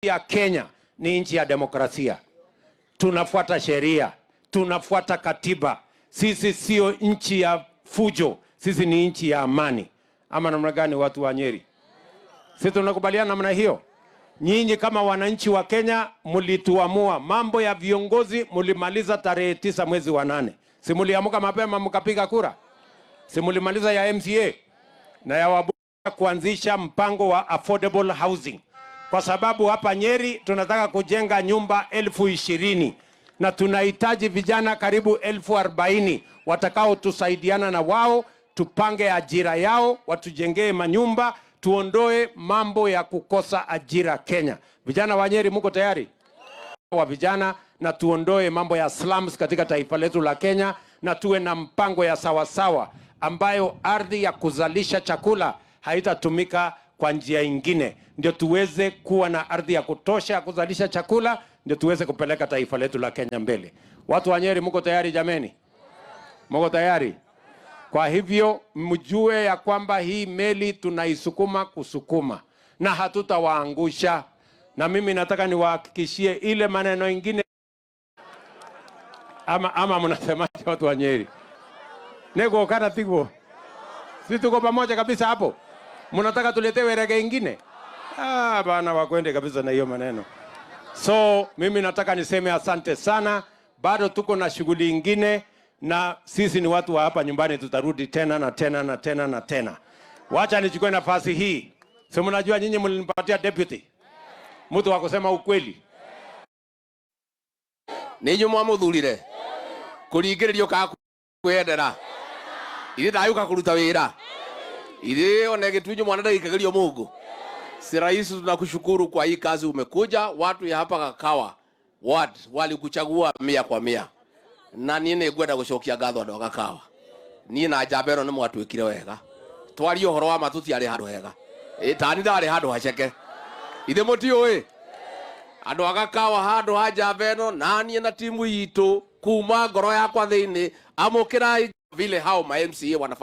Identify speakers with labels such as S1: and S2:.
S1: Ya Kenya ni nchi ya demokrasia, tunafuata sheria, tunafuata katiba. Sisi sio nchi ya fujo, sisi ni nchi ya amani. Ama namna gani, watu wa Nyeri? Sisi tunakubaliana namna hiyo? Nyinyi kama wananchi wa Kenya mlituamua mambo ya viongozi, mlimaliza tarehe 9 mwezi wa 8. Si mliamuka mapema mkapiga kura? Si mlimaliza ya MCA na ya wabunge kuanzisha mpango wa affordable housing, kwa sababu hapa Nyeri tunataka kujenga nyumba 20,000 na tunahitaji vijana karibu 40,000 watakaotusaidiana na wao, tupange ajira yao, watujengee manyumba, tuondoe mambo ya kukosa ajira Kenya. Vijana wa Nyeri, muko tayari? Wa vijana na tuondoe mambo ya slums katika taifa letu la Kenya, na tuwe na mpango ya sawasawa ambayo ardhi ya kuzalisha chakula haitatumika kwa njia ingine, ndio tuweze kuwa na ardhi ya kutosha ya kuzalisha chakula, ndio tuweze kupeleka taifa letu la Kenya mbele. Watu wa Nyeri, muko tayari jameni? Muko tayari? Kwa hivyo mjue ya kwamba hii meli tunaisukuma kusukuma na hatutawaangusha. Na mimi nataka niwahakikishie ile maneno ingine, ama mnasemaje watu wa Nyeri? Nego kana tiguo? Si tuko pamoja kabisa hapo? Mnataka tuletewe rege ingine? Ah, bana wakwende kabisa na hiyo maneno. So mimi nataka niseme asante sana, bado tuko na shughuli ingine, na sisi ni watu wa hapa nyumbani, tutarudi tena na tena na tena na tena. Wacha nichukue nafasi hii, si mnajua nyinyi mlinipatia deputy, mtu wa kusema ukweli.
S2: Nä inyuä mwamuthurire kå ringä rä rio kaa kwendera ithe ndayå kå ruta wä ra ithe one gä tunyo mwana ndagikagä rio må ngå. Si rais, tunakushukuru kwa hii kazi umekuja. Watu ya hapa Gakawa ward walikuchagua 100%, na niĩ nĩ ngwenda gũcokia ngatho andũ a Gakawa. Niĩ na njamba ĩno nĩ mwatwĩkire wega. Twarie ũhoro wa ma, tũtiarĩ handũ hega. Ĩ tani ndarĩ handũ haceke. Ithe mũtiũĩ andũ a Gakawa handũ ha njamba ĩno, na niĩ na timu itũ kuma ngoro yakwa thĩinĩ, amũkĩrai vile hao ma MCA wanafanya.